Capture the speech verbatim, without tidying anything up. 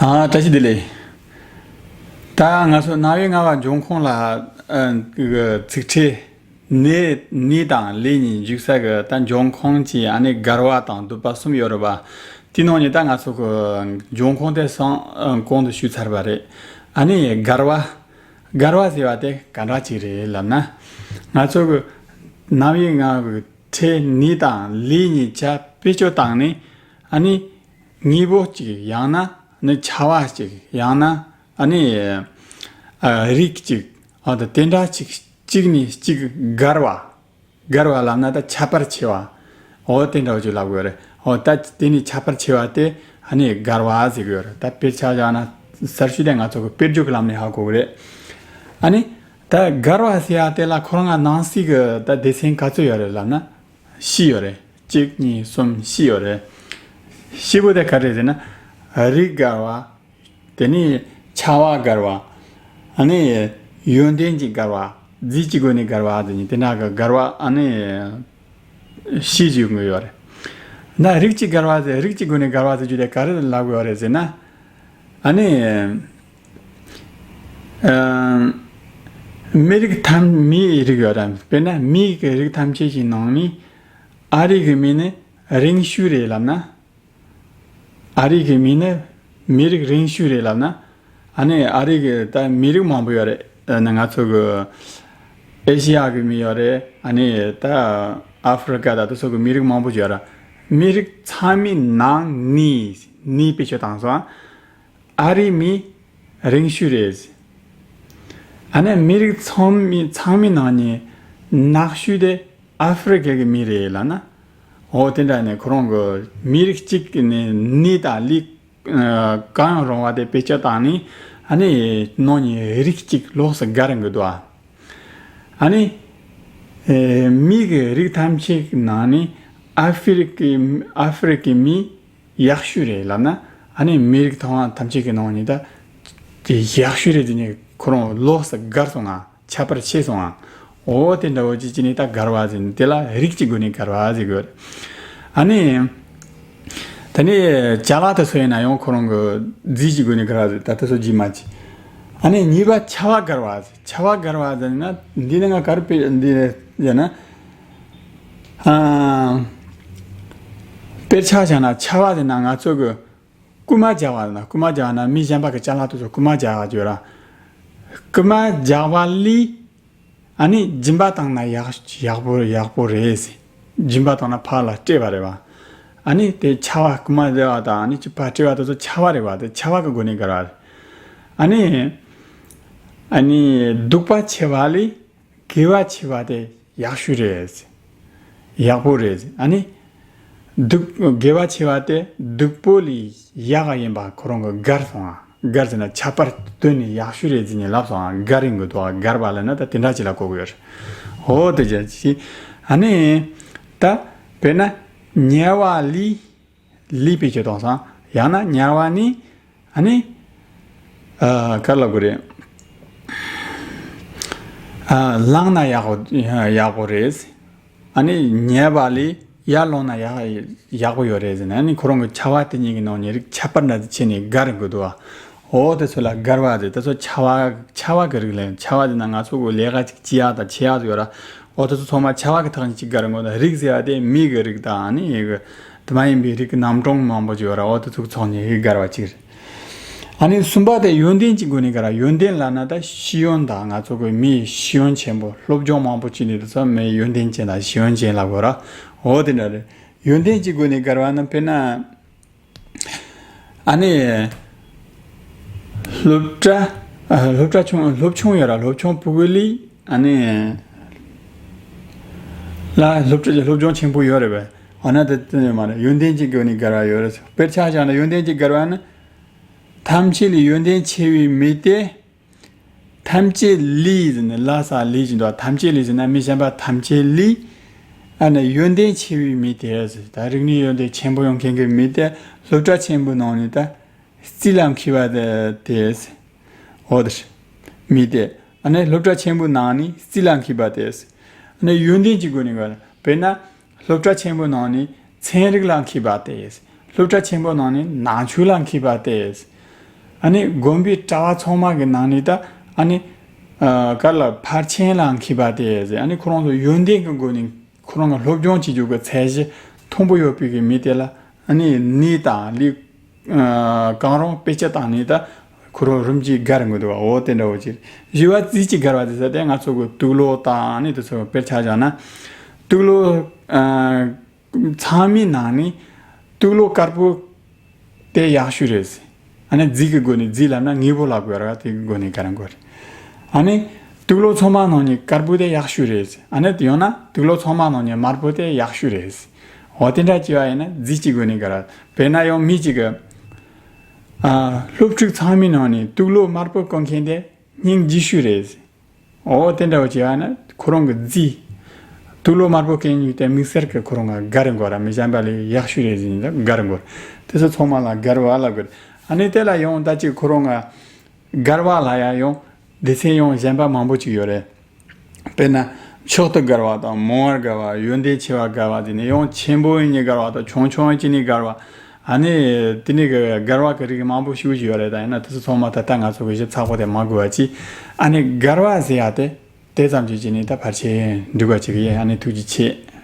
ཨ། བཀྲ་ཤིས་བདེ་ལེགས། ད་ང་ཚོ་རྣ་བའི་རྔ་བ་འབྱུང་ཁུངས་ལ་ཨ་གི་ཚིག་ཕྲད་ནི་ནི་དང་ལི་གཉིས་འཇུག་ས་གི་ད་འབྱུང་ཁུངས་ཀྱི་ཨ་ནི་འགལ་བ་དང་སྡུད་པ་གསུམ་ཡོད་རེད་པ། དེའི་ནང་ནས་ད་ང་ཚོ་གི་འབྱུང་ཁུངས་དེ་སང་གོང་དུ་ཞུས་ཚར་བ་རེད། ཨ་ནི་འགལ་བ། འགལ་བ་ཟེར་བ་དེ་ག་འདྲ་ཅིག་རེད་ལབ་ན། ང་ཚོ་གི་རྣ་བའི་རྔ་བའི་ཕྲད་ནི་དང་ལི་གཉིས་ཆ་བེད་སྤྱོད་བཏང་ནས། ཨ་ནི་དངོས་པོ་གཅིག་ཡང་ན་ནི་བྱ་བ་གཅིག་ཡང་ན་ཨ་ནི་ཨ་རིགས་གཅིག་ཨ་ད་དེ་འདྲ་གཅིག་གཅིག་ནས་གཅིག་འགལ་བ། འགལ་བ་ལབ་ན་ད་ཁྱད་པར་ཕྱེ་བ། འོ་དེ་འདྲ་བོ་ཅིག་ལབ་དགོས་རེད། འོ་ད་དེ་ནི་ཁྱད་པར་ཕྱེ་བ་དེ་ཨ་ནི་འགལ་བ་ཟེར་གི་ཡོད་རེད། ད་དཔེར་ཆ་བཞག་ན་གསར་ཤོས་དེ་ང་ཚོ་གི་དཔེར་བརྗོད་ཀྱི་ལམ་ནས་ཧ་གོ་གི་རེད། ཨ་ནི་ད་འགལ་བ་ཟེར་ཡ་དེ་ལ་ཁོ་རང་ང་ནང་གསེས་ཀྱི་ད་སྡེ་ཚན་ག་ཚོད་ཡོད་རེད་ལབ་ན། བཞི་ཡོད་རེད། གཅིག་གཉིས་གསུམ་བཞི་ཡོད་རེད། བཞི་པོ་དེ་ག་རེ་ཟེར་ན། རིགས་འགལ་བ། དེ་ནས་བྱ་བ་འགལ་བ། ཨ་ནི་ཡོན་ཏན་གྱི་འགལ་བ། རྫས་ཀྱི་སྒོ་ནས་འགལ་བ་དེ་ནི་དེ་འདྲ་གི་འགལ་བ་ཨ་ནི་བཞི་ཞིག་ཡོད་རེད། ན་རིགས་ཀྱི་འགལ་བ་ཟེར་རིགས་ཀྱི་སྒོ་ནས་འགལ་བ་ཟེར་རྒྱུ་དེ་ག་རེ་ལབ་དགོས་རེད་ཟེར་ན། ཨ་ནི། ཨ། མི་རིགས་ཐམས་མིའི་རིགས་ཡོད་དམ། དཔེར་ན་མིའི་གི་རིགས་ཐམས་ཅད་ཀྱི་ནང་ནས་ཨ་རིའི་གི་མི་ནི་རིང་ཤོས་རེད་ལབ་ན། ཨ་རིའི་གི་མི་ནི་མི་རིགས་རིང་ཤོས་རེད་ལབ་ན། ཨ་ནི་ཨ་རིའི་གི་ད་མི་རིགས་མང་པོ་ཡོད་རེད། ཨ་ནི་ང་ཚོ་གི་ཨེ་ཤི་ཡ་གི་མི་ཡོད་རེད། ཨ་ནི་ད་ཨ་ཧྥི་རི་ཀ་ད་དེ་ཚོ་གི་མི་རིགས་མང་པོ་ཡོད་རེད། མི་རིགས་ཚང་མའི་ནང་ནས་ནི་བེད་སྤྱོད་བཏང་སོང་། ཨ་རིའི་མི་རིང་ཤོས་རེད། ཨ་ནི་མི་རིགས་ཚང་མའི་ཚང་མའི་ནང་ནས་ནག་ཤོས་དེ་ཨ་ཧྥི་རི་ཀ་གི་མི་རེད་ལབ་ན། འོ་དེ་འདྲ་ནས་ཁོ་རང་གི་མི་རིགས་གཅིག་གི་ནི་ནི་དང་ལི་གང་ཡང་རུང་བ་དེ་བེད་སྤྱོད་བཏང་ནས། ཨ་ནི་ནང་ནས་རིགས་གཅིག་ལོགས་སུ་འགལ་གི་འདུག་ཨ། ཨ་ནི་ཨེ་མི་གི་རིགས་ཐམས་ཅད་ཀྱི་ནང་ནས་ཨ་ཧྥི་རི་ཀའི་ཨ་ཧྥི་རི་ཀའི་མི་ཡག་ཤོས་རེད་ལབ་ན། ཨ་ནི་མི་རིགས་ཐམས་ཐམས་ཅད་ཀྱི་ནང་ནས་ད་དེ་ཡག་ཤོས་རེད་དེ་ནི་ཁོ་རང་ལོགས་སུ་འགལ་སོང་ང་། ཁྱད་པར་ཕྱེ་སོང་ང་། འོ་དེ་འདྲ་བོ་ཅིག་ཅིག་ནི་ད་འགལ་བ་ཟེར་ནི་དེ་ལ་རིགས་ཀྱི་སྒོ་ནས་འགལ་བ་ཟེར་དགོས། ཨ་ནི། ད་ནི་ཅ་ལག་དེ་ཚོ་ཡིན་ན་ཡང་ཁོ་རང་གི་རྫས་ཀྱི་སྒོ་ནས་འགལ་བ་ཟེར། ད་དེ་ཚོ་རྗེས་མ་ཅིག་ཨ་ནི་གཉིས་པ་ཆ་བ་འགལ་བ་ཟེར། ཆ་བ་འགལ་བ་ཟེར་ན་འདི་ནི་ང་ག་རེ་དཔེ་འདི་ཟེར་ན། ཨ། དཔེར་ཆ་བཞག་ན་ཆ་བ་ཟེར་ན་ང་ཚོ་གི་རྐུ་མ་རྒྱག་པ་ཟེར་ན། རྐུ་མ་རྒྱག་ན་མི་གཞན་པ་གི་ཅ་ལག་དེ་ཚོ་རྐུ་མ་རྒྱག་རྒྱུ་ར། རྐུ་མ་རྒྱག་པ་ལས། ཨ་ནི་སྦྱིན་པ་བཏང་ན་ཡག་ཡག་པོ་ཡག་པོ་རེད་ཟེར། སྦྱིན་པ་བཏང་ན་ཕར་ལ་སྤྲད་པ་རེད་བ། ཨ་ནི་དེ་ཆ་བ་རྐུ་མ་རྒྱག་པ་དང་ཨ་ནི་ཅི་ཕར་སྤྲད་པ་དེ་ཚོ་ཆ་བ་རེད་བ། དེ་ཆ་བ་གི་སྒོ་ནས་འགལ་བ་རེད། ཨ་ནི། ཨ་ནི་སྡིག་པ་ཆེ་བ་ལས་དགེ་བ་ཆེ་བ་དེ་ཡག་ཤོས་རེད། ཡག་པོ་རེད། ཨ་ནི་སྡིག་དགེ་བ་ཆེ་བ་དེ་སྡིག་པོ་ལས་ཡག་ག་ཡིན་པ་ཁོ་རང་གི་འགལ་སོང་ང་། འགལ་ཟེར་ན་ཁྱད་པར་བཏོན་ནས་ཡག་ཤོས་རེད་ཟེར་ནས་ལབ་སོང་ང་། འགལ་རིང་གི་དོ་འགལ་བ་ལབ་ན་ད་དེ་འདྲ་ཅིག་ལ་གོ་གི་ཡོད་རེད། འོ་དེ་ཅི་ཅི། ཨ་ནི་ད་དཔེར་ན་ཉལ་བ་ལས། ལས་བེད་སྤྱོད་བཏང་སོང་། ཡང་ན་ཉལ་བ་ནི། ཨ་ནི། ཨ། ག་རེ་ལབ་དགོས་རེད། ཨ། ལངས་ན་ཡག་པོ་ཡག་པོ་རེད། ཨ་ནི་ཉལ་བ་ལས་ཡར་ལངས་ན་ཡག་ཡག་པོ་ཡོད་རེད་ཟེར་ན། ཨ་ནི་ཁོ་རང་གི་ཆ་བ་དེ་གཉིས་ཀྱི་ནང་ནས་རིགས་ཁྱད་པར་འདྲ་ཅིག་ཕྱེ་ནས་འགལ་རིང་གི་འདུག་བ། འོ་དེ་ཚོ་ལ་འགལ་བ་རེད། དེ་ཚོ་ཆ་བ་ཆ་བ་གི་རིགས་ལས། ཆ་བ་ཟེར་ན་ང་ཚོ་གི་ལས་ཀ་ཅིག་བྱེད་ཡག་དང་བྱེད་ཡག་ཡོད་ར། འོ་དེ་ཚོ་ཚང་མ་ཆ་བ་གི་ཐོག་ནས་ཅིག་འགལ་རིང་གི་འདུག་རིགས་ཟེར་བ་དེ་མི་གི་རིགས་དང་ཨ་ནི་གི་དེ་མ་ཡིན་པའི་རིགས་ཀྱི་རྣམ་གྲངས་མང་པོ་ཅིག་ཡོད་ར། འོ་དེ་ཚོ་གི་ཐོག་ནས་གི་འགལ་བ་ཅིག་རེད། ཨ་ནི་གསུམ་པ་དེ་ཡོན་ཏན་གྱི་སྒོ་ནས་འགལ་ར། ཡོན་ཏན་ལབ་ན་ད་ཤེས་ཡོན་དང་། ང་ཚོ་གི་མིའི་ཤེས་ཡོན་ཆེན་པོ། སློབ་སྦྱོང་མང་པོ་བྱས་ནས་དེ་ཚོ་མིའི་ཡོན་ཏན་ཅན་དང་ཤེས་ཡོན་ཅན་ལབ་དགོས་ར། འོ་དེ་འདྲ་རེད། ཡོན་ཏན་གྱི་སྒོ་ནས་འགལ་བ་ནི་དཔེར་ན། ཨ་ནི། སློབ་གྲྭ། ཨ། སློབ་གྲྭ་ཆུང་སློབ་ཆུང་ཡོད་ར། སློབ་ཆུང་ཕྲུ་གུ་ལས། ཨ་ནི། ལ་སློབ་གྲྭ་སློབ་སྦྱོང་ཆེན་པོ་ཡོད་རེད་པས། འོ་ན་དེ་དེ་ཡོད་མ་རེད། ཡོན་ཏན་གྱི་སྒོ་ནས་འགལ་བ་ཡོད་རེད། དཔེར་ཆ་བཞག་ན་ཡོན་ཏན་གྱི་འགལ་བ་ནི། ཐམས་ཅད་ལས་ཡོན་ཏན་ཆེ་བའི་མི་དེ། ཐམས་ཅད་ལས་ཟེར་ནས་ལ་ས་ལས་ཀྱི་འདུག་ཐམས་ཅད་ལས་ཟེར་ན་མི་གཞན་པ་ཐམས་ཅད་ལས། ཨ་ནི་ཡོན་ཏན་ཆེ་བའི་མི་དེ་ཟེར། ད་རིག་གནས་ཡོན་ཏན་ཆེན་པོ་ཡོད་མཁན་གྱི་མི་དེ་སློབ་གྲྭ་ཆེན་པོའི་ནང་ནས་ད་རྩིས་ལ་མཁས་པ་དེ་དེ་ཟེར། འོ་དེ་མི་དེ། ཨ་ནི་སློབ་གྲྭ་ཆེན་པོའི་ནང་ནས་རྩིས་ལ་མཁས་པ་དེ་ཟེར། ཨ་ནི་ཡོན་ཏན་གྱི་སྒོ་ནས་འགལ། དཔེར་ན། སློབ་གྲྭ་ཆེན་པོའི་ནང་ནས་ཚན་རིག་ལ་མཁས་པ་དེ། སློབ་གྲྭ་ཆེན་པོའི་ནང་ནས་ནང་ཆོས་ལ་མཁས་པ་དེ། ཨ་ནི་དགོན་པའི་གྲྭ་བ་ཚང་མ་གི་ནང་ནས་ད་ཨ་ནི་ཨ་ག་ལ་ཕར་ཕྱིན་ལ་མཁས་པ་དེ་ཟེར། ཨ་ནི་ཁོ་རང་ཚོ་ཡོན་ཏན་གྱི་སྒོ་ནས་ཁོ་རང་གི་སློབ་སྦྱོང་བྱེད་རྒྱུ་གི་ཚད་གཞི་མཐོན་པོ་ཡོད་པའི་གི་མི་དེ་ལ་ཨ་ནི་གནས་དང་ལས་ཨ་གང་རུང་དཔེ་ཆ་བཏང་ནས་ད་ཁོ་རང་རིམ་གྱིས་དགར་འགྲོ་འདུག་བ། འོ་དེ་འདྲ་བོ་ཅིག། བཞི་བ་རྩིས་ཀྱི་དགར་བ་དེ་ཟེར་དེ་ང་ཚོ་གི་དུག་ལོག་དང་ཨ་ནི་དེ་ཚོ་དཔེར་ཆ་བཞག་ན་དུག་ལོག་ཨ་ཚང་མའི་ནང་ནས་དུག་ལོག་དཀར་པོ་དེ་ཡག་ཤོས་རེད། ཨ་ནི་རྫས་ཀྱི་སྒོ་ནས། རྫས་ལབ་ན་དངོས་པོ་ལབ་དགོས་ར། དེ་གི་སྒོ་ནས་དགར་དགོས་རེད། ཨ་ནི་དུག་ལོག་ཚང་མ་ནང་ནས་དཀར་པོ་དེ་ཡག་ཤོས་རེད། ཨ་ནི་དེ་ཡང་ན་དུག་ལོག་ཚང་མ་ནང་ནས་དམར་པོ་དེ་ཡག་ཤོས་རེད། འོ་དེ་འདྲ་བྱས་པ་ཡིན་ན་རྫས་ཀྱི་སྒོ་ནས་དགར་ར། དཔེར་ན་ཡང་མི་གཅིག་གི་ཨ་སློབ་ཕྲུག་ཚང་མའི་ནང་ནས་དུག་ལོག་དམར་པོ་བཀོལ་མཁན་དེ་སྙིང་རྗེ་ཤོས་རེད། འོ་དེ་འདྲ་བོ་བྱས་པ་ན་ཁོ་རང་གི་རྫས་དུག་ལོག་དམར་པོ་བཀོལ་མཁན་དེ་དམིགས་བསལ་གྱི་ཁོ་རང་ང་དགར་དགོས་ར། མི་གཞན་པ་ལས་ཡག་ཤོས་རེད་ཟེར་ནས་དགར་དགོས་ར། དེ་ཚོ་ཚང་མ་ལ་དགར་བ་ལབ་དགོས་ར། ཨ་ནི་དེ་ལ་ཡང་ད་ཅིག་ཁོ་རང་ང་དགར་བ་ལ་ཡང་ཡང་སྡེ་ཚན་ཡང་གཞན་པ་མང་པོ་ཅིག་ཡོད་རེད། དཔེར་ན་མཆོག་ཏུ་དགར་བ་དང་མང་བར་དགར་བ། ཡོན་ཏན་ཆེ་བར་དགར་བ། དེ་ནས་ཡང་ཆེན་པོ་ཡིན་ནི་དགར་བ་དང་ཆུང་ཆུང་ཡིན་ནི་དགར་བ། ཨ་ནི་དེ་ནི་གི་དགར་བ་གི་རིགས་མང་པོ་ཞེ་པོ་ཅིག་ཡོད་རེད། ད་ཡིན་ན་དེ་ཚོ་ཚང་མ་ད་ལྟ་ང་ཚོ་གི་ཞིབ་ཚགས་པོ་དེ་མ་དགོས་པ་ཅིག། ཨ་ནི་དགར་བ་ཟེར་ཡ་དེ་དེ་ཙམ་ཅིག་བྱས་ནས་ད་ཕལ་ཆེར་འགྲིག་པ་ཅིག་ཡིན། ཨ་ནི་ཐུགས་རྗེ་ཆེ།